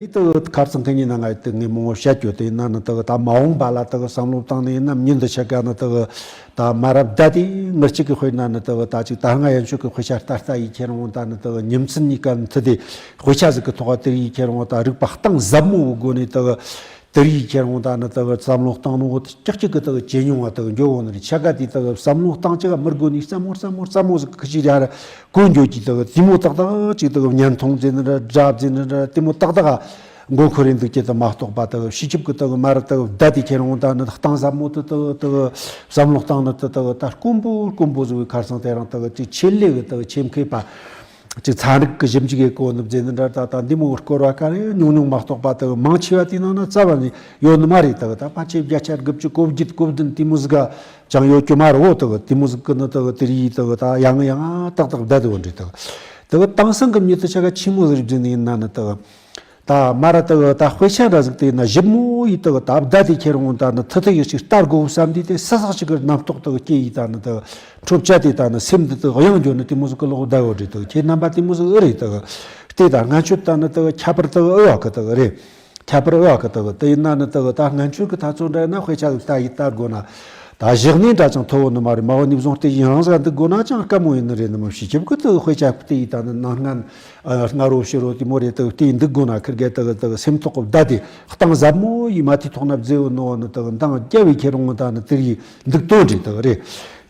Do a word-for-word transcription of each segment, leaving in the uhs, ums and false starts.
དེ་དག་ཁ་རྩང་ཁ་ཉིན་ན་ང་དེ་ངས་མང་བོ་བཤད་རྒྱུ་དེ་ཡིན་ན་ནི་དག་ད་མ་འོངས་པ་ལ་དག་བསམ་བློ་བཏང་ནས་ཡིན་ན་མྱི་འདི་ཆ་ག་ནི་དག་ད་མ་རབས་ད་དེ་ངར་གཅིག་གི་དཔེར་ན་ནི་དག་ད་ཅིག་ད་སྔ་ཡན་ཆོད་གི་དཔེ་ཆ་ལྟ་ལྟ་ཡི་ཁྱེར་འོང་ད་ནི་དག་ཉིན་མཚན་གཉིས་ཀ་མཐུད་དེ་དཔེ་ཆ་ཟིག་གི་ཐོག་དེ་ཡི་ཁྱེར་འོང་ད་རིག་པ་གཏིང་ཟབ་མོ་གི་སྒོ་ནས་དག་དེ་ཡི་ཁྱེར་འོང་ད་ནི་དག་བསམ་བློ་བཏང་ནོ་ཀྱག་ཀྱག་གི་དག་ཇེ་ཉུང་བ་དག་འགྱོ་འོང་ནི་རེད། ཆ་ག་དེ་དག་བསམ་བློ་བཏང་ཅི་ག་མི་དགོས་ནི་སྩ་མོ་སྩ་མོ་སྩ་མོ་ཟིག་གི་ཁི་ཅི་ར་ར་གོ་འགྱོ་ཀྱི་དག་དེ་མོ་ཏག་ཏག་ཅིག་དག་བརྙན་ཐུང་ཟེར་ནི་ར་སྒྲ་ཟེར་ནི་ར་དེ་མོ་ཏག་ཏག་མགོ་འཁོར་རེ་འདུག་ཀྱི་དག་མ་གཏོགས་པ་དག་ཕྱི་ཁྱབ་ཀྱི་དག་མ་ར་དག་བདའ་དེ་ཁྱེར་འོང་ད་ནི་གཏིང་ཟབ་མོ་དུ་དག་དག་བསམ་བློ་བཏང་ནི་དུ་དག་ད་དཀོན་པོ་དཀོན་པོ་ཟིག་གི་ཁར་སང་དེ་རིང་དག་ཅིག་ཆེད་ལས་གི་དག་ཆེད་མཁས་པ་ཅིག་ཚན་རིག་གི་ཞིབ་འཇུག་གི་གོ་ནི་ཟེར་ནི་འདྲ་ད་ད་འདི་མོ་སྐོར་བ་ག་རེ་ཉུང་ཉུང་མ་གཏོགས་པ་དག་མང་ཆེ་བ་དེའི་ནང་ན་རྩ་བ་ནས་ཡོད་ནི་མ་རེད། དག་ད་ཕལ་ཆེར་བརྒྱ་ཆ་དགུ་བཅུ་གོ་བརྒྱད་གོ་བདུན་དེ་མོ་ཟིག་ག་ཅང་ཡོད་རྒྱུ་མ་རེད། འོ་དག་དེ་མོ་ཟིག་གི་ནི་དག་དེ་རིགས་དག་ད་ཡང་ཡང་ཏག་ཏག་བསྡད་དེ་འོ་འདྲ་དག་དག་དེང་སང་གི་མྱི་དེ་ཆ་ག་ཆི་མོ་ཟིག་རེད་ཟེར་ནི་ཡིན་ན་ནི་དག་ད་མ་ར་དག་ད་དཔེ་ཆ་འདྲ་ཟིག་དེ་ན་ཞིབ་མོ་ཡིས་དག་ད་བསྡད་དེ་ཁྱེར་འོང་ད་ནི་ཐི་ཐི་ཡི་ཞིག་ལྟ་དགོས་བསམ་དུས་དེ་སི་སག་ཞིག་གི་རྣམ་རྟོག་དག་སྐྱེ་ཡིས་ད་ནི་དག་འཕྲོ་བཅད་དེ་ད་ནི་སེམས་འདི་དག་གཡེང་འགྱོ་ནི་དེ་མོ་ཟིག་གི་ལོག་བསྡད་འོ་འདྲ་དག་ཁྱེད་རྣམ་པ་དེ་མོ་ཟིག་ཨེ་རེད། དག་ལྟས་ད་ང་ཆོད་ད་ནི་དག་ཁྱད་པར་དག་ཨེ་བ་གི་དག་རེད། ཁྱད་པར་ཨེ་བ་གི་དག་དེ་ཡིན་ན་ནི་དག་ད་ང་ཆོད་གི་ད་ཚོད་འདྲ་ཡིན་ན་དཔེ་ཆ་ཟིག་ལྟ་ཡི་ལྟ་དགོས་ན། ད་བཞག་ནས་འདྲ་ཅང་ཐོབ་ནི་མ་རེད། མ་འོ་ནི་བཟུང་སྟེ་ཡང་ཟིག་འདུག་དགོས་ན་ཅང་དཀའ་མོ་ཡིན་ནི་རེད། ནི་མ་ཕྱི་ཁྱབ་གི་དག་དཔེ་ཆ་ལྟ་ཡི་ད་ནི་ནང་སྔན་སྔ་རོ་ཕྱི་རོ་དེ་མོ་རེད། དག་ལྟས་འདུག་དགོས་ན་ཁིར་གེ་དག་དག་སེམས་ཐོག་གི་བདའ་དེ་གཏིང་ཟབ་མོ་ཡིས་མ་དེ་ཐོག་ན་བརྫེ་བོ་ནི་འོ་ནི་དག་འདང་རྒྱ་བའི་ཁྱེར་འོང་ད་ནི་དེ་རིགས་འདུག་དོན་རེད་དག་རེད།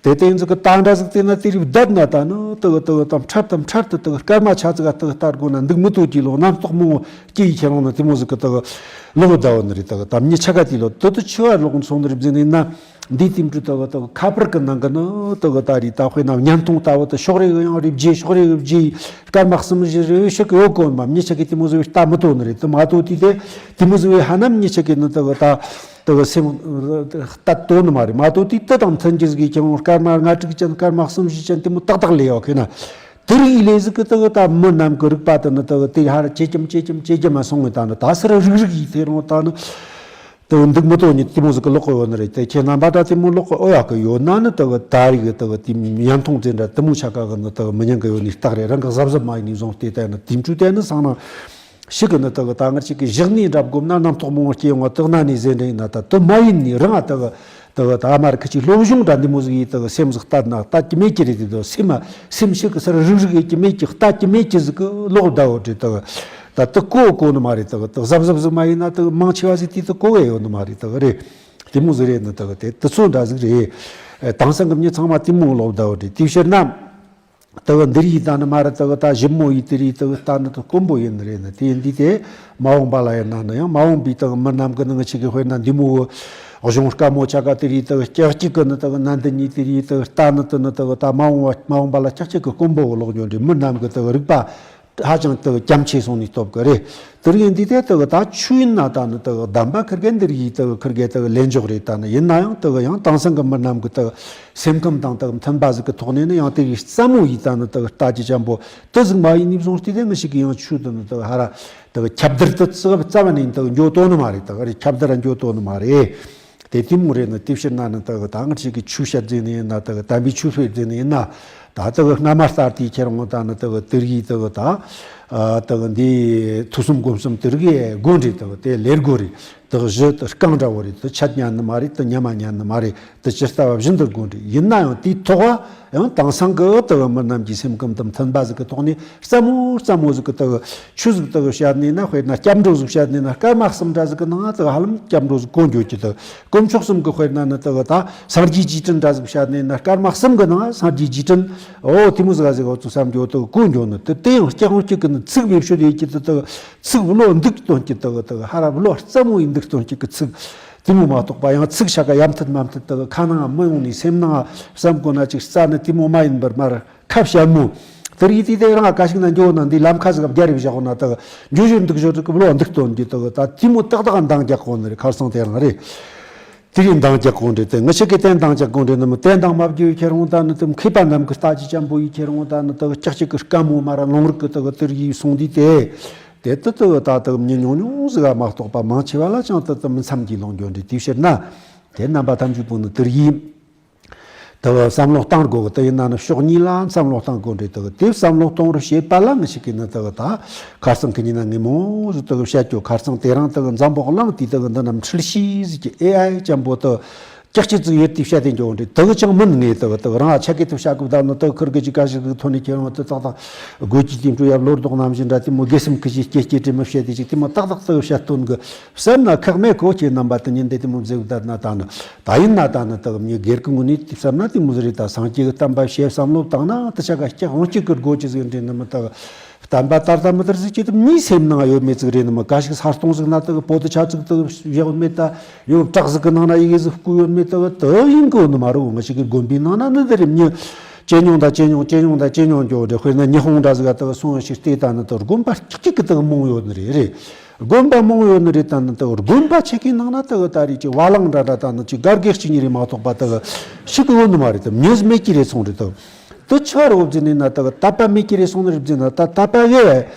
དེ་དེ་ཚོ་གི་ད་འདྲ་ཟིག་དེ་ན་དེ་རིགས་བསྡད་ན་ད་ནི་དག་དག་དམ་འཕྲལ་དམ་འཕྲལ་དུ་དག་སྐར་མ་ཆ་ཙིག་ག་དག་ལྟ་དགོས་ན་འདུག་མི་ཐུབ་ཀྱི་ལོ་རྣམ་རྟོག་མང་བོ་སྐྱེ་ཡི་ཁྱེད་རང་ན་དེ་མོ་ཟིག་གི་དག་ལོག་བསྡད་བ་ནི་རེད། དག་དམ་ཉི་ཆ་ག་དེ་ལོ་དུ་དུ་ཆུ་བ་ལོག་སོང་ནི་རེད་ཟེར་ནི་ན། འདི་དེ་འབྲུ་དག་དག་ཁ་པར་གི་ནང་གི་ནི་དག་ད་རེད། ད་དཔེར་ན་བརྙན་ཐུང་ལྟ་བུ་དུ་ཕྱོགས་རེ་གི་ཡང་རེ་བརྗེ་ཕྱོགས་རེ་གི་བརྗེ་སྐར་མ་གསུམ་བཞི་རེ་ཞིག་གི་ཡོད་གོ་མ་ཉི་ཆ་གི་དེ་མོ་ཟིག་ལྟ་མི་ཐུབ་ནི་རེད། དུ་མ་ཐུབ་དུས་དེ་དེ་མོ་ཟིག་བས་ཧ་ནམ་ཉི་ཆ་གི་ནི་དག་ད། དེ་གི་སེམས་ལྟ་དོ་ནི་མ་རེད། མ་གཏོགས་དེ་དེ་དང་མཐུན་གྱི་ཟིག་གི་ཁྱེད་རང་སྐར་མ་ལྔ་དྲུག་ཅན་སྐར་མ་གསུམ་བཞི་ཅན་དེ་མོ་ཏག་ཏག་ལས་ཡོད་ཁེ་ན། དེ་རིགས་ལས་ཟིག་གི་དེ་གི་ད་མི་རྣམས་ཀྱི་རིག་པ་དེ་ནི་དེ་གི་དེ་ཧར་ཇེ་ཇེ་ཇེ་ཇེ་ཇེ་མ་སོང་ངེ་ད་ནི་ད་སར་རིག་རིག་ཡིས་དེ་རང་ད་ནི་དེ་གི་འདུག་མི་དོ་ཉིད་དེ་མོ་ཟིག་གི་ལོག་གི་ཡོད་ནི་རེད། དེ་ཁྱེད་རྣམ་པ་ད་དེ་མོ་ལོག་གི་ཨོ་ཡག་གི་ཡོད་ན་ནི་དེ་གི་ད་རིག་གི་དེ་གི་དེ་ཉན་ཐུང་ཙེ་འདྲ་དེ་མོ་ཆ་ག་གི་ནི་དེ་གི་མི་ཉན་གི་ཡོད་ནི་རྟགས་རེད། རང་གི་གཟབ་གཟབ་མ་ཡིན་ནི་བཟུང་སྟེ་ད་ནི་དེ་འཕྲུལ་དེ་ནི་སང་ན། ཞིག་གི་ནི་དག་ད་ང་ཅིག་གི་བཞག་ནས་འདྲ་བསྒོམ་ན་རྣམ་རྟོག་མང་བོ་སྐྱེ་ཡོང་བ་དག་ན་ནས་ཟེར་འདྲ་ཡིན་ན་ད་དུ་མ་ཡིན་ནི་རང་ཨ་དག་དག་ད་མར་ཁི་ཅིག་སློབ་སྦྱོང་འདྲ་འདི་མོ་ཟིག་ཡིས་དག་སེམས་ཟིག་ལྟ་ན་ལྟ་ཀྱི་མེད་ཀྱི་རེད། དེ་དག་སེམས་ཨ་སེམས་ཤིག་གི་སར་རིག་རིག་ཡེད་ཀྱི་མེད་ཀྱི་ལྟ་ཀྱི་མེད་ཀྱི་ཟིག་གི་ལོག་བསྡད་ཡོད་རེད། དག་ད་དུ་གོ་གོ་ནི་མ་རེད། དག་དག་གཟབ་གཟབ་ཟིག་མ་ཡིན་ན་དག་མང་ཆེ་བ་ཟིག་དེ་དུ་གོ་བས་ཡོད་ནི་མ་རེད། དག་རེད་དེ་མོ་ཟིག་རེད། ནི་དག་དེ་དུ་ཚོད་འདྲ་ཟིག་རེད། དེང་སང་གི་མྱི་ཚང་མ་དེ་མོ་ལོག་བསྡད་ཡོད་རེད། དེའི་ཕྱིར་ན། དེ་གི་འདི་རིགས་ད་ནི་མ་ར་དེ་གི་ད་ཞིབ་མོ་ཡིས་དེ་རིགས་དེ་གི་ལྟ་ནི་དེ་དཀོན་པོ་ཡིན་ནི་རེད། ནི་དེ་འདི་དེ་མ་འོངས་པ་ལ་ཡིན་ན་ནི་ཡང་མ་འོངས་པའི་དེ་གི་མི་རྣམས་ཀྱི་ནང་ཆེ་གི་དཔེར་ན་འདི་མོ་གི་གཞུང་དཀའ་མོ་ཆ་ག་དེ་རིགས་དེ་གི་ཀྱག་ཀྱིག་གི་ནི་དེ་གི་ནན་ཏན་ཉིད་དེ་རིགས་དེ་གི་ལྟ་ནི་དེ་ནི་དེ་གི་ད་མ་འོངས་པ་མ་འོངས་པ་ལ་ཀྱག་ཀྱིག་གི་དཀོན་པོ་གི་ལོག་འགྱོ་འདྲི་མི་རྣམས་ཀྱི་དེ་གི་རིག་པ་ཧ་ཅང་དེ་གི་གྱམ་ཆེ་སོང་ནི་སྟོབས་གི་རེད། དེ་རིགས་འདི་དེ་དེ་གི་ད་ཆོས་ཡིན་ན་ད་ནི་དེ་གི་གདམས་པ་ཁིར་གེ་འདི་རིགས་དེ་གི་ཁིར་གེ་དེ་གི་ལེན་འཇོག་རེད། ད་ནི་ཡིན་ན་ཡང་དེ་གི་ཡང་དེང་སང་གི་མི་རྣམས་ཀྱི་དེ་གི་སེམས་ཁམས་དང་དག་མཐུན་པ་ཟིག་གི་ཐོག་ནས་ནི་ཡང་དེ་གི་སྩ་མོ་ཡིས་ད་ནི་དག་ལྟ་ཅི་ཅམ་པོ་དེ་ཟིག་མ་ཡིན་ནི་བཟུང་སྟེ་དེ་ངི་ཞིག་གི་ཡང་ཆོས་དེ་ནི་དག་ཧ་ར་དག་ཁྱབ་བརྡལ་དུ་རྩ་རྩ་བ་ནས་དག་འགྱོ་དོ་ནི་མ་རེད། དག་རེད་ཁྱབ་བརྡལ་འགྱོ་དོ་ནི་མ་རེད། དེ་དེ་མོ་རེད། ནི་དེ་ཕྱིར་ན་ནི་དག་ད་ངི་ཞིག་གི་ཆོས་བཤད་ཟིན་ནི་ཡིན་ན་དག་དམ་པའི་ཆོས་ཕེབས་ཟིན་ནི་ཡིན་ན་ད་དག་སྔ་མ་ལྟར་དེ་ཁྱེར་འོང་ད་ནི་དག་དེ་རིགས་དག་ད་དག་འདི་ཐོས་བསམ་སྒོམ་གསུམ་དེ་རིགས་དགོས་འདྲེ་དག་དེ་ལས་དགོས་རེད། དག་གཞི་དག་རྐང་འདྲ་བོ་རེད། དག་ཆད་ཉན་ནི་མ་རེད། དག་ཉན་མ་ཉན་ནི་མ་རེད། དག་ཇི་ལྟ་བ་བཞིན་དུ་དགོས་འདྲེ། ཡིན་ན་ཡང་དེའི་ཐོག་བ་ཡང་དེང་སང་གི་དག་མི་རྣམས་ཀྱི་སེམས་ཁམས་དང་མཐུན་པ་ཟིག་གི་ཐོག་ནས་སྩ་མོ་སྩ་མོ་ཟིག་གི་དག་ཆོས་ཟིག་དག་བཤད་ནས་ན། དཔེར་ན་སྐྱབས་འགྲོ་ཟིག་བཤད་ནས་ན་སྐར་མ་གསུམ་འདྲ་ཟིག་གི་ནང་དག་ཧ་ལམ་སྐྱབས་འགྲོ་ཟིག་གོ་འགྱོ་གི། དག་དཀོན་མཆོག་གསུམ་གི་དཔེར་ན་ནི་དག་ད་སངས་རྒྱས་རྗེས་དྲན་འདྲ་ཟིག་བཤད་ནས་ན་སྐར་མ་གསུམ་གི་ནང་སངས་རྒྱས་རྗེས་དྲན་འོ་དེ་མོ་ཟིག་ཟིག་འོ་ཚོ་བསམ་འགྱོ་དག་གོ་འགྱོ་ནི་དེ་དེ་ཡང་སྐྱག་ཧོང་སྐྱིད་གི་ནི་ཚིག་བེད་སྤྱོད་ཡེད་ཀྱི་དེ་དག་ཚིག་བློ་འདུག་སྟོན་གྱི་དག་དག་ཧ་ར་བློ་རྩ་མོ་ཡིན་འདུག་སྟོན་གྱི་གི་ཚིག་དེ་མོ་མ་གཏོགས་པ་ཡང་ཚིག་ཆ་ག་ཡ་མཐུད་མ་མཐུད་དག་ཁ་ནང་མི་ཡོང་ནི་སེམས་ནང་བསམ་གོ་ན་ཅིག་རྩ་ནི་དེ་མོ་མ་ཡིན་པར་མར་ཁ་བཤད་མོ། དེ་རིགས་དེ་དེ་རང་ག་ཞིག་ན་འགྱོ་ན་འདི་ལམ་ཁ་ཟིག་བརྒྱ་རེ་བཞག་ན་དག་འགྱོ་བཞིན་འདུག་བཞོ་འདུག་བློ་འདུག་སྟོན་གྱི་དག་ད་དེ་མོ་ཏག་ཏག་འདང་རྒྱག་གོ་ནི་རེད། ཁར་སང་དེ་རང་རེད། དེ་རིགས་འདང་རྒྱག་གོ་འདྲེ་དེ་ངི་ཞིག་གི་བསྟན་འདང་རྒྱག་གོ་འདྲེ་ནི་མི་བསྟན་འདང་མ་བརྒྱུད་ཁྱེར་འོང་ད་ནི་དེ་མཁས་པ་རྣམས་ཀྱི་ལྟ་ཅི་ཅམ་པོ་ཡི་ཁྱེར་འོང་ད་ནི་དེ་ཀྱག་ཀྱག་གི་དཀའ་མོ་མ་ར་ལུང་རིགས་ཀྱི་དེ་གི་དེ་རིགས་སོང་དུས་དེ་དེ་དེ་དེ་ད་དེ་མྱི་ཉུང་ཉུང་ཟིག་ག་མ་གཏོགས་པ་མང་ཆེ་བ་ལ་ཅང་དེ་དེ་མི་འཚམ་གྱི་ལོང་འགྱོ་འདྲེ། དེའི་ཕྱིར་ན་དེ་རྣམ་པ་ཐམས་ཅད་པོ་ནི་དེ་རིགས། དེ་གི་བསམ་བློ་བཏང་དགོས་གི། དེ་ཡིན་ན་ནི་ཕྱོགས་གཉིས་ལ་བསམ་བློ་བཏང་དགོས་རེད། དེ་གི་དེ་བསམ་བློ་གཏོང་རུ་བྱེད་པ་ལ་ངི་ཞིག་གི་ནི་དེ་གི་ད་ཁ་སང་གི་ཉིན་ན་ངི་མོ་ཟིག་དེ་གི་བཤད་རྒྱུ། ཁ་སང་དེ་རིང་དེ་གི་འཛམ་བུ་གླིང་དེ་དེ་གི་འདི་ན་འཁྲུལ་ཤེས་ཟིག་གི་ཨེ་ཨའི་ཅན་པོ་དེ་ཀྱག་ཀྱི་ཙིག་ཡོད་དེ་བཤད་དེ་འགྱོ་འདྲི། དེ་གི་ཅང་མིན། ངས་དེ་གི་དེ་གི་རང་ཨ་ཆ་གི་དེ་བཤད་གི་བསྡད་ནི། དེ་གི་ཁུར་གི་ཅི་ག་ཞིག་གི་ཐོན་ནས་ཁྱེད་རང་དེ་ཏག་ཏག་དགོས་ཀྱི་དེ་འགྲོ་ཡ་བློ་ལྡོག་ནམ་བཞིན་འདྲ། དེ་མོ་དགེ་སེམས་ཀི་ཞིག་སྐྱེ་སྐྱེ་དྲི་མི་བཤད་དེ་ཅིག་དེ་མོ་ཏག་ཏག་དེ་གི་བཤད་དོན་གི་བསམ་ན་ཁག་མེད་གོ། ཁྱེད་རྣམ་པ་དེ་ཉིན་དེ་དེ་མོ་མཛེས་བསྡད་ན་ད་ནི། ད་ཡིན་ན་ད་ནི་དག་མྱི་སྒེར་གི་ངོས་ནས་དེ་བསམ་ན་དེ་མོ་ཟིག་རེད། ད་སངས་རྒྱས་ཀྱི་བསྟན་པ་ཞེས་བསམ་བློ་བཏང་ན་དེ་ཆ་ག་སྐྱག་འོང་སྐྱིད་ཀྱི་སྒོ་ཅི་ཟིག་འདྲེ་ནི་མི་དག་བསྟན་པ་ད་ལྟ་མི་དར་ཟིག་ཅི་དེ་མིའི་སེམས་ནང་ཡོད་མེད་ཟིག་རེད་ནི་མི། ག་ཞིག་ས་སྟོང་ཟིག་ན་དག་པོ་དེ་ཆ་ཚིག་དག་ཡོད་མེད། ད་ཡོད་བྲག་ཟིག་གི་ནང་ན་ཡི་གེ་ཟིག་བརྐོས་ཡོད་མེད། དག་དེ་ཡིན་གོ་ནི་མ་རུ་ང་ཞིག་གི་དགོན་པའི་ནང་ན་ནི་དེ་རེད། མྱི་ཇེ་ཉུང་དང་ཇེ་ཉུང་ཇེ་ཉུང་དང་ཇེ་ཉུང་འགྱོ་རེད། དཔེར་ན་ཉི་ཧོང་འདྲ་ཟིག་ག་དག་སོང་ཞིག་སྟེ་ད་ནི་དག་དགོན་པ་ཅིག་ཅིག་གི་དག་མང་ཡོད་ནི་རེད། རེད། དགོན་པ་མང་ཡོད་ནི་རེད། ད་ནི་དག་དགོན་པ་ཆེ་གི་ནང་ན་དག་ད་རེས་ཀྱི་བ་ལང་འདྲ་འདྲ་ད་ནི་ཅིག་སྒར་གེ་གཅིག་གཉིས་རེད་མ་གཏོགས་པ་དག་ཞིག་གི་ཡོད་ནི་མ་རེད། ད་མྱི་མེད་ཀྱི་རེད་སོང་རེད། དག་དུ་ཆ་རོ་བརྫི་ནི་ན་དག་དད་པ་མེད་ཀྱི་རེད་སོང་ནི་རེད། བརྫི་ན་ད་དད་པ་ཡོད་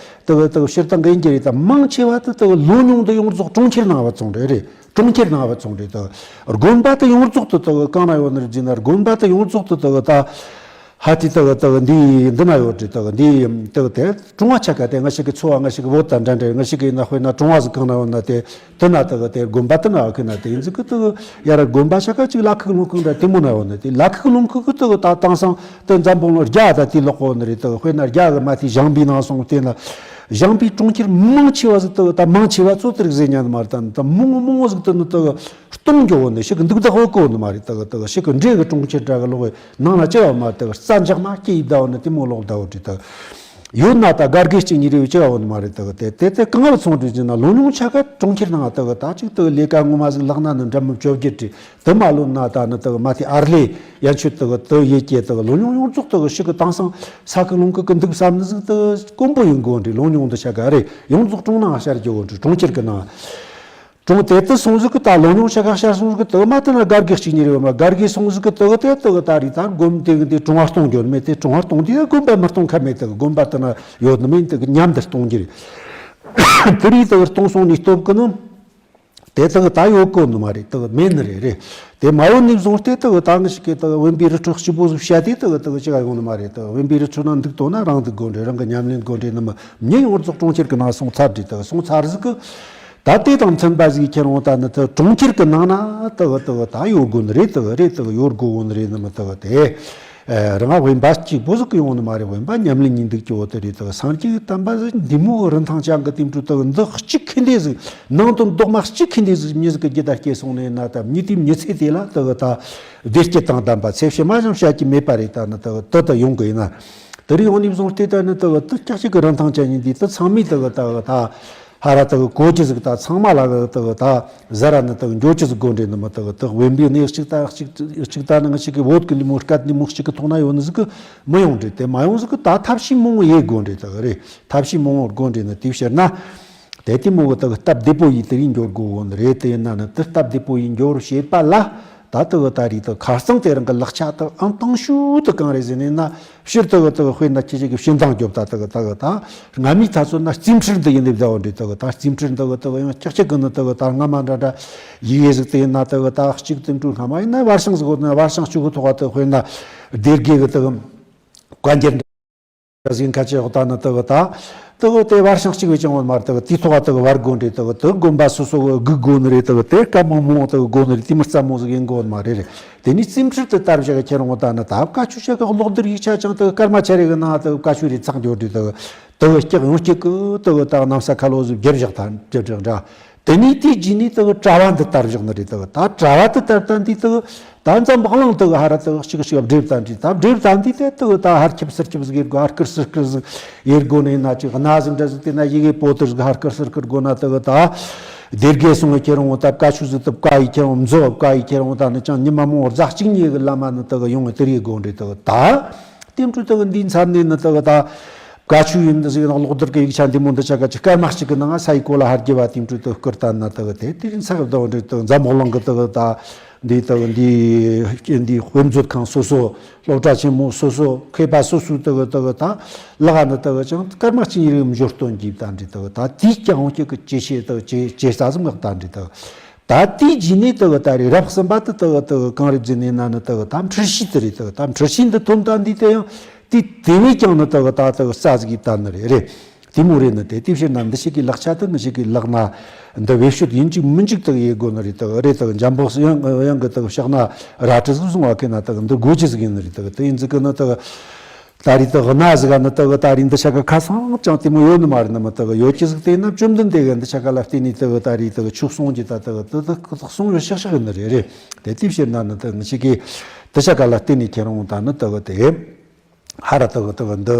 དག་དག་སྤྱིར་བཏང་གི་ཡིན་གྱི་རེད། ད་མང་ཆེ་བ་དུ་དག་ལོ་ཉུང་དུ་ཡོངས་རྫོགས་གྲོང་ཁྱེར་ནང་བ་སོང་རེད། རེད། གྲོང་ཁྱེར་ནང་བ་སོང་རེད། དག་དགོན་པ་དུ་ཡོངས་རྫོགས་དུ་དག་གང་ན་ཡོད་ནི་རེད། བརྫི་ན་དགོན་པ་དུ་ཡོངས་རྫོགས་དུ་དག་ད། ཧ་ཏི་དག་དག་འདི་འདི་ན་ཡོད་རེད། དག་འདི་དག་དེ་གྲོང་བ་ཆ་ག་དེ་ང་ཞིག་གི་འཚོ་བ་ང་ཞིག་གི་བོད་དང་འདྲ་འདྲ། ང་ཞིག་གི་ན་དཔེར་ན་གྲོང་བ་ཟིག་གང་ན་ཡོད་ན་དེ་དེ་ན་དག་དེ་དགོན་པ་དེ་ན་ཡོད་གི་ན། དེ་ཡིན་ཟིག་གི་དག་ཡ་ར་དགོན་པ་ཆ་ག་ཅིག་ལ་ཁུག་ལུང་ཁུག་འདྲ་དེ་མོ་ན་ཡོད་ན། དེ་ལ་ཁུག་ལུང་ཁུག་གི་དག་ད་དེང་སང་དེ་འཛམ་བུ་གླིང་རྒྱ་ད་དེ་ལོག་གོ་ནི་རེད། དག་དཔེར་ན་རྒྱ་གི་མ་དེ་ཞང་པའི་ནང་སོང་དེ་ན་ཞང་པའི་གྲོང་ཁྱེར་མང་ཆེ་བ་ཟིག་དག་ད་མང་ཆེ་བ་ཚོ་དེ་རིགས་ཟེར་ཉན་མ་རེད། ད་ད་མང་མང་ཟིག་དེ་ནི་དག་སྟོང་འགྱོ་བོ་ནི་ཞིག་གི་འདུག་ད་ཧོ་གོ་ནི་མ་རེད། དག་དག་ཞིག་གི་འདྲེ་གི་གྲོང་ཁྱེར་འདྲ་གི་ལོག་ནང་ལ་ཅི་བ་མ་དག་རྩ་འཇག་མ་སྐྱེ་ཡི་ད་བོ་ནི་དེ་མོ་ལོག་ད་བོ་དྲི་དག་ཡོད་ན་ད་སྒར་གེ་གཅིག་གཉིས་རེ་བའི་ཅི་བ་བོ་ནི་མ་རེད། དག་དེ་དེ་དེ་གང་བ་ཚོང་འདྲི་ཅི་ན་ལོ་ཉུང་ཆ་ག་གྲོང་ཁྱེར་ནང་དག་ད་ཅིག་དག་ལས་ཀ་ངོ་མ་ཟིག་ལག་ན་ནི་འདྲ་མི་བཅོ་བརྒྱད་དྲི་དེ་མ་ལོ་ན་ད་ནི་དག་མ་དེ་ཨར་ལས་ཡན་ཆོད་དག་དག་ཡེ་སྐྱེ་དག་ལོ་ཉུང་ཡོངས་རྫོགས་དག་ཞིག་གི་དེང་སང་ས་ཁུག་ལུང་ཁུག་གི་འདུག་བསམ་ནི་ཟིག་དག་དཀོན་པོ་ཡིན་དགོ་འདྲི། ལོ་ཉུང་དུ་ཆ་ག་རེ་ཡོངས་རྫོགས་གྲོང་ནང་ཤར་རྒྱུ་བོ་འདྲི། གྲོང་ཁྱེར་གི་ནང་གྲོང་དེ་དུ་སོང་ཟིག་གི་ད་ལོ་ཉུང་ཤ་ཁ་ཤར་སོང་ཟིག་གི་དུ་མ་དུ་ན་སྒར་གི་གཅིག་གཉིས་རེ་བ་མ་སྒར་གི་སོང་ཟིག་གི་དུ་དེ་དུ་ད་རི་ད་དགོན་དེ་གི་དེ་གྲོང་བ་གཏོང་རྒྱུ་མེད། དེ་གྲོང་བ་གཏོང་དེ་དགོན་པ་མི་གཏོང་ཁ་མེད། དེ་དགོན་པ་དུ་ན་ཡོད་ནི་མིན་དེ་གི་མཉམ་དུ་གཏོང་རྒྱུ་རེད། དུ་རི་དུ་གཏོང་སོང་ནི་སྟོབས་གི་ནི་དེ་དུ་ད་ཡོད་གོ་ནི་མ་རེད། དུ་མེད་ནི་རེད། རེད། དེ་མ་ཡོད་ནི་བཟུང་སྟེ་དུ་ད་ངི་ཞིག་གི་དུ་བོན་པའི་རི་ཁྲོད་སྤྱི་པོ་ཟིག་བཤད་དེ་དུ་དུ་ཅི་ག་ཡོང་ནི་མ་རེད། དུ་བོན་པའི་རི་ཁྲོད་ན་འདུག་དོ་ན་རང་འདུག་དགོ་འདྲེ། རང་གི་ཉམས་ལེན་དགོ་འདྲེ་ནི་མི་མྱི་ཡོངས་རྫོགས་གྲོང་ཁྱེར་གི་ནང་སོང་ཚར་རེད། དུ་སོང་ཚར་ཟིག་གི་ད་དེ་དང་མཐུན་པ་ཟིག་ཁྱེར་འོང་ད་ནི་དུ་གྲོང་ཁྱེར་གི་ནང་ན་དུ་དུ་ད་ཡོད་དགོ་ནི་རེད། དུ་རེད་དུ་ཡོད་དགོ་འོང་ནི་རེད་ནི་མི་དུ་དེ་རང་དབེན་པ་གཅིག་པོ་ཟིག་གི་ཡོང་ནི་མ་རེད། དབེན་པ་ཉམས་ལེན་གཉིས་འདུག་ཀྱི་འོ་དེ་རེད། དུ་སངས་རྒྱས་ཀྱི་བསྟན་པ་ཟིག་འདི་མོ་རིན་ཐང་ཅན་གི་དེ་འཕྲོ་དུ་འདི་གཅིག་ཁེ་འདི་ཟིག་ནང་དུ་རྡོག་མ་གཅིག་ཁེ་འདི་ཟིག་མྱི་ཟིག་གི་རྒྱུད་ད་སྐྱེས་སོང་ནས་ན་ད་མྱི་དེ་མྱི་ཚེ་དེ་ལ་དུ་ད་བདེ་སྐྱིད་དང་ལྡན་པ་ཚེ་ཕྱི་མ་ཞིག་བཤད་ཀྱི་མེད་པ་རེད། ད་ནི་དུ་དུ་དུ་ཡོང་གི་ཡིན་ན། དེ་རིང་འོང་ནས་བཟུང་སྟེ་ད་ནི་དུ་དུ་ཀྱག་ཀྱག་གི་རིན་ཐང་ཅན་ཡིན་དུས་དུ་ཚང་མས་དུ་དུ་ད་ཧ་ར་དུ་གོ་རྒྱུ་ཟིག་ད་ཚང་མ་ལ་དུ་ད་ཟ་ར་ནི་དུ་འགྱོ་རྒྱུ་ཟིག་དགོ་འདྲེ་ནི་མི་དུ་དུ་དབེན་པའི་གནས་གཅིག་ད་གཅིག་གཅིག་ད་ནི་ང་ཞིག་གི་བོད་གི་ནི་མོ་སྐད་ནི་མོ་གཅིག་གི་ཐོག་ན་ཡོད་ནི་ཟིག་གི་མི་ཡོང་འདྲེ། དེ་མ་ཡོང་ཟིག་གི་ད་ཐབས་ཤེས་མང་བོ་ཡེ་དགོ་འདྲེ། དུ་རེད། ཐབས་ཤེས་མང་བོ་དགོ་འདྲེ་ནི་དེ་ཕྱིར་ན། དེ་དེ་མོ་གི་དག་སྟབས་བདེ་པོ་ཡིས་དེ་རིང་འགྱོ་དགོས་བོ་ནི་རེད། དེ་ཡིན་ན་ནི་དེ་སྟབས་བདེ་པོ་ཡིས་འགྱོ་རུ་བྱེད་པ་ལ་ད་དུ་ད་རེས་དུ་ཁ་རྩང་དེ་རིང་གི་ལག་ཆ་དུ་ཨང་དང་ཤུ་དུ་གང་རེད་ཟེར་ནས་ན་ཕྱིར་དུ་དུ་དཔེར་ན་ཁྱེད་ཅག་གི་ཕྱི་འདང་རྒྱོབ་ད་དུ་དུ་ད་སྔ་མའི་ཐ་ཚོད་ན་རྩིས་འཕྲུལ་འདི་ཡིན་ནི་བདའ་བོ་འདྲེ། དུ་ད་རྩིས་འཕྲུལ་འདི་དུ་ཡང་ཀྱག་ཀྱག་གི་ནི་དུ་ད་སྔ་མ་འདྲ་འདྲ་ཡི་གེ་ཟིག་དུ་ཡིན་ན་དུ་ད་གཅིག་དུ་འགྲོ། སྔ་མ་ཡིན་ན་བར་ཤང་ཟིག་ཡོད་ན་བར་ཤང་གཅིག་གི་ཐོག་དུ་དཔེར་ན་སྡེ་དགེ་གི་དུ་བཀའ་འགྱུར་ཟིན་ཁ་ཆེ་འོ་ད་ནི་དུ་གི་ད་དུ་གི་དེ་བར་ཤང་གཅིག་བས་ཀྱང་འོ་མ་རེད། དུ་གི་དེའི་ཐོག་དུ་གི་བར་དགོ་ནི་རེད། དུ་གི་དུ་དགོན་པ་སོ་སོ་གི་དགོས་ནི་རེད། དུ་གི་དེ་སྐར་མ་མང་དུ་གི་དགོ་ནི་རེད། དེ་མི་རྩ་མོ་ཟིག་ཡིན་དགོ་ནི་མ་རེད། རེད། དེ་ནས་རྩིས་འཕྲུལ་དུ་དར་བཞག་གི་ཁྱེར་འོ་ད་ནི་ད་བཀའ་ཆོས་བྱ་གི་གློག་རྡུལ་ཡིག་ཆ་ཅང་དུ་གི་སྐར་མ་ཆ་རེ་གི་ནང་དུ་གི་བཀའ་ཆོས་རེ་ཚགས་འགྱོ་དུས་དུ་གི་དུ་གི་སྐྱག་ཡོང་སྐྱིད་གི་དུ་གི་ད་གནམ་ས་ཁ་ལོ་ཟིག་བརྒྱབ་བཞག་ད་འདྲ་འདྲ་འདྲ། དེ་ནས་དེའི་རྗེས་ནས་དུ་གྲྭ་བ་འདི་དར་བཞག་ནི་རེད། དུ་ད་གྲྭ་བ་དུ་དར་ད་འདི་དུ་ད་འཛམ་བུ་གླིང་དུ་ཧ་ར་དུ་གཅིག་གཅིག་བསྒྲིབས་ད་འདི་ད་བསྒྲིབས་ད་འདི་དེ་དུ་ད་ཧར་ཁྱབ་སར་ཁྱབ་ཟིག་ཡེར་དགོ། ཧར་ཁིར་སིར་ཁིར་ཟིག་ཡེར་དགོ་ནི་ན་ཅིག་གནའ་ཟིག་འདྲ་ཟིག་དེ་ན་ཡི་གེ་པོ་ཏི་ཟིག་ཧར་ཁིར་སིར་ཁིར་དགོ་ན་དུ་ད་སྡེ་དགེ་སོང་གི་ཁྱེར་འོང་ད་བཀའ་ཆོས་ཟིག་དུ་བཀའ་ཡི་ཁྱེར་འོང་མཛོ་བཀའ་ཡི་ཁྱེར་འོང་ད་ནི་ཅང་ཉི་མ་མོ་རྫ་གཅིག་གཉིས་གི་བླ་མ་ནི་དུ་ཡོང་གི་དེར་ཡེ་དགོ་འདྲེ། དུ་ད་དེ་འཕྲོ་དུ་འདི་མཚམས་ནས་ནི་དུ་ད། བཀའ་ཆོས་ཡིན་འདི་ཟིག་ནང་གློག་རྡུལ་གི་ཡིག་ཆ་འདི་མོ་འདི་ཆ་ག་ཅིག་སྐར་མ་གཅིག་གི་ནང་ས་ཡི་གོ་ལ་ཧར་རྒྱས་པ་དེ་འཕྲོ་དུ་བསྐུར་ལྟ་ན་དུ་གི་དེ་དེ་རིང་ས་གི་དུ་འདི་དུ་འཛམ་བུ་གླིང་གི་དུ་གི་ད་འདི་དུ་གི་འདི་འདི་དཔེ་མཛོད་ཁང་སོ་སོ་སློབ་གྲྭ་ཆེན་མོ་སོ་སོ་མཁས་པ་སོ་སོའི་དུ་གི་དུ་གི་ད་ལག་ནི་དུ་གི་ཅང་སྐར་མ་གཅིག་གཉིས་རིང་འབྱོར་སྟོན་གྱིས་ད་འདི་དུ་གི་ད་དེའི་ཀྱང་འོང་སྐྱེ་གི་ཇེ་ཆེ་དུ་ཇེ་ཇེ་ས་ཟིག་མག་ད་འདི་དུ་གི་ད་དེའི་རྗེས་ནས་དེ་གི་ད་རེས་རབས་གསུམ་པ་དེ་དེ་གི་དེ་གི་གང་རེད་ཟེར་ནས་ན་ནི་དེ་གི་ད་འཁྲུལ་ཤེས་དེ་རེད། དེ་གི་ད་འཁྲུལ་ཤེས་འདི་ཐོན་ད་འདི་དེ་ཡང་དེ་དེ་བས་ཀྱང་ནི་དེ་གི་ད་དེ་གི་རྩ་ཟིག་གིས་ད་ནི་རེད། རེད། དེ་མོ་རེད་ནི་དེ། དེ་ཕྱིར་ན་འདི་ཞིག་གི་ལག་ཆ་དེ་ནི་ཞིག་གི་ལག་ན་འདི་བེད་སྤྱོད་ཡིན་གཅིག་མིན་གཅིག་དེ་གི་ཡེད་དགོས་ནི་རེད། དེ་གི་རེད། དེ་གི་འཇམ་པོ་ཡང་ཡང་གི་དེ་གི་ཕྱག་ན་རལ་གྲི་ཟིག་བཟུང་བ་ཁེ་ན་དེ་གི་འདི་དགོས་རྒྱུ་ཟིག་ཡིན་ནི་རེད། དེ་གི་དེ་ཡིན་ཟིག་གི་ནི་དེ་གི་ད་རེས་དེ་གི་གནའ་ཟིག་ག་ནི་དེ་གི་ད་རེས་འདི་ཆ་ག་ཁ་སང་ཅང་དེ་མོ་ཡོད་ནི་མ་རེད། ནི་མི་དེ་གི་ཡོད་ཀྱི་ཟིག་དེ་ན་བཅོམ་ལྡན་འདས་གི་འདི་ཆ་ག་ལ་བརྟེན་ནས་དེ་གི་ད་རེས་དེ་གི་ཆོས་གསུང་གི་ད་དེ་གི་དེ་དེ་གི་གསུང་ཡོད་ཤག་ཤག་ཡིན་ནི་རེད། རེད། དེ་དེ་ཕྱིར་ན་ནི་དེ་གི་ངི་ཞིག་གི་དེ་ཆ་ག་ལ་བརྟེན་ནས་ཁྱེད་རང་ད་ནི་དེ་གི་དེ་ཧ་ར་དེ་གི་དེ་གི་འདི་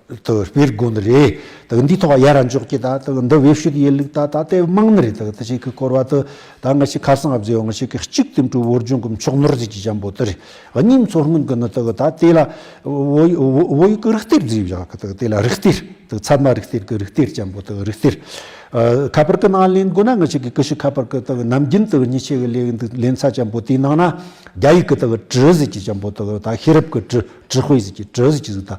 དེ་གི་སྤེལ་དགོས་ནི་རེད། དེ་གི་འདི་ཐོག་ཡར་འཇོག་གི་ད་དེ་གི་འདི་བེད་སྤྱོད་ཡེད་ལུགས་ད་ད་དེ་མང་ནི་རེད། དེ་གི་དེ་ཞིག་གི་སྐོར་བ་དེ་ད་ངི་ཞིག་ཁ་སང་ཨ་བཟོས་ཡོང་། ངི་ཞིག་གི་གཅིག་དེ་འཕྲོ་བོད་ལྗོངས་གི་མཆོག་ནོར་ཟིག་གི་འཇམ་པོ་དེ་རེད། གཉིས་མཚོ་སྔོན་གི་ནི་དེ་གི་ད་དེ་ལ་བོད་བོད་ཡིག་གི་རིག་གཏེར་བཟོས་བཞག་གི། དེ་གི་དེ་ལ་རིག་གཏེར་དེ་གི་ཚད་མ་རིག་གཏེར་གི་རིག་གཏེར་འཇམ་པོ་དེ་གི་རིག་གཏེར། ཨ། ཁ་པར་གི་ནང་ལེན་དགོས་ན་ངི་ཞིག་གི་ཀི་ཤུ་ཁ་པར་གི་དེ་གི་ནམ་རྒྱུན་དེ་གི་ཉི་ཆེ་གི་ལེན་ལེན་ས་འཇམ་པོ་དེའི་ནང་ན་རྒྱ་ཡིག་གི་དེ་གི་ཀྲི་ཟེར་གི་འཇམ་པོ་དེ་གི་ད་ཤེས་རབ་གི་ཀྲི་ཀྲི་དཔེ་ཟེར་གི་ཀྲི་ཟེར་གི་ཟིག་ད།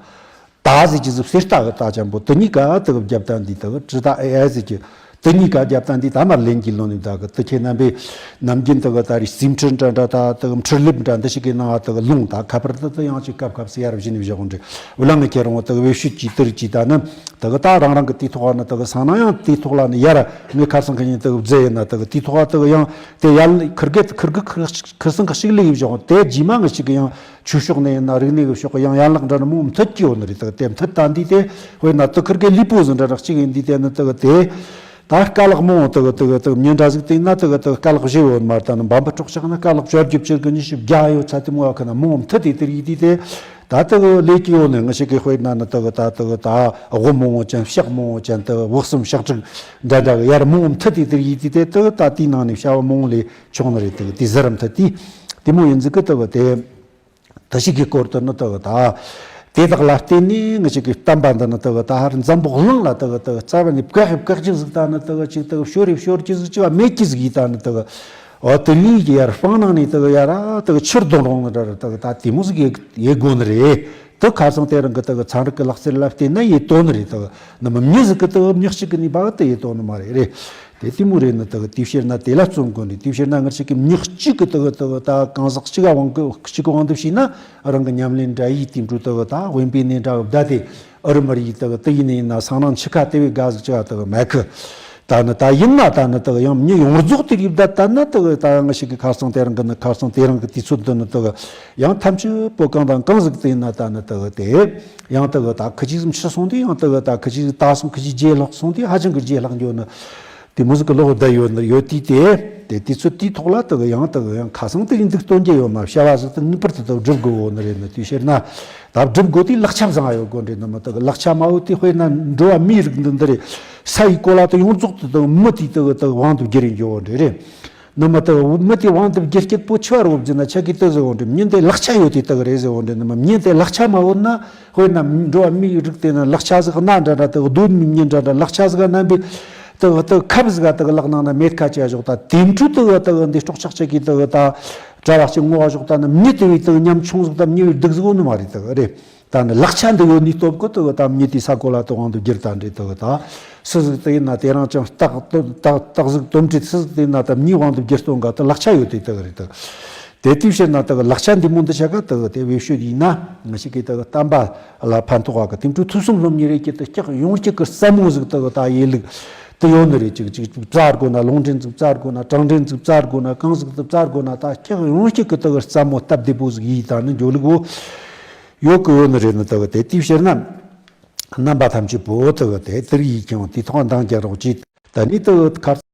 ད་ཟེར་གི་ཟིག་གསེར་རྟ་གི་ད་འཇམ་པོ་དེ་གཉིས་ཀ་དེ་གི་རྒྱབ་ད་འདི་དེ་གི་ཀྲི་ད་ཨེ་ཨེ་ཟེར་གི་དེ་གཉིས་ཀ་རྒྱབ་ད་འདི་ད་མར་ལེན་གི་ལོན་ནི་ད་གི། དེ་ཁྱེད་རྣམ་པས་ནམ་རྒྱུན་དེ་གི་ད་རེས་རྩིས་འཕྲུལ་འདྲ་འདྲ་ད་དེ་གི་འཕྲུལ་ལེབ་འདྲ་འདི་ཞིག་གི་ནང་དེ་གི་ལུང་ད་ཁ་པར་དེ་དེ་ཡང་ཅིག་སྐབས་སྐབས་སུ་ཡར་བཞིན་བཞག་འདྲི་འུ་ལ་ངི་ཁྱེད་རང་དེ་གི་བེད་སྤྱོད་ཀྱི་དེ་རིགས་ཀྱི་ད་ནི་དེ་གི་ད་རང་རང་གི་དེ་ཐོག་ནི་དེ་གི་སང་ན་ཡང་དེ་ཐོག་ལ་ནི་ཡར་ངི་ཁར་སང་ཁ་ཉིན་དེ་གི་བཟོས་ཡིན་ན་དེ་གི་དེ་ཐོག་དེ་གི་ཡང་དེ་ཡར་ཁིར་གེ་ཁིར་གེ་ཁིར་སང་ཁ་ཞིག་ལས་ཡི་བཞག་དེ་རྗེས་མ་ངི་ཞིག་གི་ཡང་ཆོས་ཕྱོགས་ནས་ཡིན་ན་རིག་གནས་ཀྱི་ཕྱོགས་ཀྱི་ཡང་ཡན་ལག་འདྲ་ནི་མོ་མཐུད་ཀྱི་ཡོད་ནི་རེད། དེ་མཐུད་ད་འདི་དེ་དཔེར་ན་དེ་ཁིར་གེ་ལུས་པོ་ཟིག་འདྲ་རག་ཅིག་ཡིན་འདི་དེ་ནི་དེ་གི་དེ་ད་དཀའ་ལག་མོ་དེ་གི་དེ་གི་དེ་གི་མྱི་འདྲ་ཟིག་དེ་ན་དེ་གི་དེ་གི་དཀའ་ལག་བཞི་ཡོད་མ་རེད། ད་ནི་འབའ་འབའ་སྲོག་ཆགས་ན་དཀའ་ལག་བཅོ་བརྒྱད་བཅུ་དགུ་ཉི་ཤུ་བརྒྱ་ཡོད་ཚ་དེ་མོ་ཡ་ཁ་ན་མོ་མཐུད་དེ་དེ་ཡི་དེ་དེ་ད་དེ་གི་ལས་ཀྱི་ཡོད་ནི་ངི་ཞིག་གི་དཔེར་ན་ནི་དེ་གི་ད་དེ་གི་ད་དབུ་མང་བོ་ཅན་ཕྱག་མང་བོ་ཅན་དེ་གི་དབུ་གསུམ་ཕྱག་དྲུག་འདྲ་འདྲ་གི་ཡར་མོ་མཐུད་དེ་དེ་ཡི་དེ་དེ་དེ་གི་ད་དེའི་ནང་ནས་བྱ་བ་མང་ལས་ཆོག་ནི་རེད། དེ་གི་དེ་ཟུར་མཐུད་དེ་དེ་མོ་ཡིན་ཟིག་གི་དེ་གི་དེ། དེ་ཞིག་གི་སྐོར་དུ་ནི་དེ་གི་ད། དེ་དག་ལ་བརྟེན་ནས་ངི་ཞིག་གི་བསྟན་པ་འདི་ནི་དེ་གི་ད་ཧར་འཛམ་བུ་གླིང་ལ་དེ་གི་དེ་གི་རྩ་བ་ནས་བཀག་བཀག་ཅིག་ཟིག་ད་ནི་དེ་གི་ཅིག་དེ་གི་ཤོར་རེ་ཤོར་ཅིག་ཟིག་ཅི་བ་མེད་ཅིག་ཟིག་ཡིན། ད་ནི་དེ་གི་འོ་དེ་ལུས་ཀྱི་ཡར་སྤང་ནང་ནས་དེ་གི་ཡར་དེ་གི་ཕྱིར་ལྡོང་རུང་ནི་འདྲ་རེད། དེ་གི་ད་དེ་མོ་ཟིག་ཡེ་ཡེ་དགོས་ནི་རེད། དེ་ཁ་སང་དེ་རིང་གི་དེ་གི་ཚན་རིག་གི་ལག་རྩལ་ལ་བརྟེན་ན་ཡེ་དོ་ནི་རེད། དེ་གི་ནི་མི་མྱི་ཟིག་གི་དེ་གི་མྱི་གཅིག་གི་ནུས་པ་གི་དེ་ཡེ་དོ་ནི་མ་རེད། རེད། དེ་དེ་མོ་རེད་ནི་དེ་གི་དེ་ཕྱིར་ན་དེ་ལ་བརྩོན་དགོས་ནི། དེ་ཕྱིར་ན་ང་ཅག་གི་མྱི་གཅིག་གི་དེ་གི་དེ་གི་ད་གང་ཟག་གཅིག་ག་དབང་གི་གཅིག་གི་དབང་དུ་བྱས་ན་རང་གི་ཉམས་ལེན་འདྲ་ཡིས་དེ་འགྲོ་དེ་གི་ད་དབེན་པའི་གནས་འདྲ་གི་བསྡད་དེ་ཨ་རི་མ་རི་ཡི་དེ་གི་དེ་ཡིན་ནི་ཡིན་ན་སང་ནང་འཆི་ཁ་དེ་བས་དགའ་ཟིག་ཅི་ག་དེ་གི་མེད་གི། ད་ནི་ད་ཡིན་ན་ད་ནི་དེ་གི་ཡང་མྱི་ཡོངས་རྫོགས་དེ་གི་བསྡད་ད་ན་དེ་གི་ད་ཡང་ང་ཅག་གི་ཁ་སང་དེ་རིང་གི་ནི་ཁ་སང་དེ་རིང་གི་དུས་ཚོད་འདི་ནི་དེ་གི་ཡང་ཐམས་ཅད་པོ་གང་དང་གང་ཟིག་དེ་ཡིན་ན་ད་ནི་དེ་གི་དེ། ཡང་དེ་གི་ད་ཁི་ཅིག་ཙམ་འཆི་སོང་དུས་ཡང་དེ་གི་ད་ཁི་ཅིག་ད་སོང་ཁི་ཅིག་རྗེས་ལྷག་སོང་དུས་ཧ་ཅང་གི་རྗེས་ལྷག་འགྱོ་ནི། དེ་མོ་ཟིག་གི་ལོག་བསྡད་ཡོད་ནི་ཡོད་དུས་དེ། དེ་དུས་ཚོད་དེའི་ཐོག་ལ་དེ་གི་ཡང་དེ་གི་ཡང་ཁ་སང་དེ་ཡིན་འདུག་སྟོན་རྒྱུ་ཡོད་མ་བྱ་བ་ཟིག་དེ་ངེས་པར་དུ་དེ་སྒྲུབ་དགོས་ཡོད་ནི་རེད། ནི་དུས་ཕྱིར་ན་ད་སྒྲུབ་དགོས་དུས་ལག་ཆ་བཟང་ཡོད་དགོས་འདྲེ་ནི་མི་དེ་གི་ལག་ཆ་མ་ཡོད་དུས་དཔེར་ན་འགྲོ་བ་མིའི་རིགས་འདི་འདི་རེད། ས་ཡི་གོ་ལ་དེ་ཡོངས་རྫོགས་དེ་དེ་གི་མི་དེའི་དེ་གི་དེ་གི་དབང་དུ་བསྒྱུར་ཡིན་འགྱོ་བོ་འདྲེ་རེད། ནི་མི་དེ་མི་དེ་དབང་དུ་བསྒྱུར་སྐྱེད་པོ་ཆེ་བ་རོབ་ཟེར་ན་ཆ་གི་དེ་ཟེར་བོ་འདྲེ་མྱི་འདི་ལག་ཆ་ཡོད་དེ་དེ་གི་རེད་ཟེར་བོ་འདྲེ་ནི་མི་མྱི་དེ་ལག་ཆ་མ་ཡོད་ན། དཔེར་ན་འགྲོ་བ་མིའི་རིགས་དེ་ནི་ལག་ཆ་ཟིག་སྣ་འདྲ་འདྲ་དེ་གི་གདོད་མི་མྱི་འདྲ་འདྲ་ལག་ཆ་ཟིག་རྣམ་པའི་དེ་གི་དེ་གི་ཁབ་ཟིག་དེ་གི་ལག་ནང་ན་མེད་ཁ་ཆ་ཞོག་ད་དེ་འཕྲུལ་དེ་གི་དེ་གི་འདི་སྲོག་ཆགས་ཅིག་གི་དེ་གི་ད་གྲྭ་བ་ཅིག་ངོ་བ་ཞོག་ད་ནི་མྱི་དེ་བས་དེ་གི་ཉམ་ཆུང་ཟིག་ད་མྱི་བས་སྡུག་ཟིག་ཡོད་ནི་མ་རེད། དེ་གི་རེད། ད་ནི་ལག་ཆ་འདི་ཡོད་ནི་སྟོབས་གི་དེ་གི་ད་མྱི་དེ་ས་གོ་ལ་དེ་དབང་དུ་བསྒྱུར་ད་འདྲེ་དེ་གི་ད་སུ་ཟིག་དེ་ཡིན་ན་དེ་རང་ཅང་སྟག་སྟག་སྟག་ཟིག་དོམ་དྲི་སུ་ཟིག་དེ་ཡིན་ན་ད་མྱི་དབང་དུ་བསྒྱུར་སྟོན་ག་ད་ལག་ཆ་ཡོད་དེ་དེ་གི་རེད། དེ་དེ་དུས་ཕྱིར་ན་དེ་གི་ལག་ཆ་འདི་མོ་འདི་ཆ་ག་དེ་གི་དེ་བེད་སྤྱོད་ཡིན་ན་ང་ཅག་གི་དེ་གི་བསྟན་པ་ལ་ཕན་ཐོགས་པ་གི་དེ་འཕྲོ་ཐོས་བསམ་སློབ་གཉེར་རེ་གི་དེ་སྐྱག་ཡོང་སྐྱག་གི་རྩ་མོ་ཟིག་དེ་གི་ད་ཡེ་ལུགས་དེ་ཡོད་ནི་རེད། ཅིག་ཅིག་ཅིག་བཙལ་དགོས་ན་ལུང་འདྲེན་ཟིག་བཙལ་དགོས་ན་དྲང་འདྲེན་ཟིག་བཙལ་དགོས་ན་གང་ཟིག་དེ་བཙལ་དགོས་ན་ད་སྐྱག་ཡོང་སྐྱག་གི་དེ་གི་རྩ་མོ་སྟབས་བདེ་པོ་ཟིག་ཡིས་ད་ནི་འགྱོ་ལུགས་བོ་ཡོད་གི་ཡོད་ནི་རེད། ནི་དེ་གི་དེ་དེ་ཕྱིར་ན་རྣམ་པ་ཐམས་ཅད་པོ་དེ་གི་དེ་དེ་རིགས་ཡིས་ཀྱང་དེ་ཐོག་འདང་རྒྱག་རོགས་གྱིས། ད་ནི་དེ་གི་ཁར།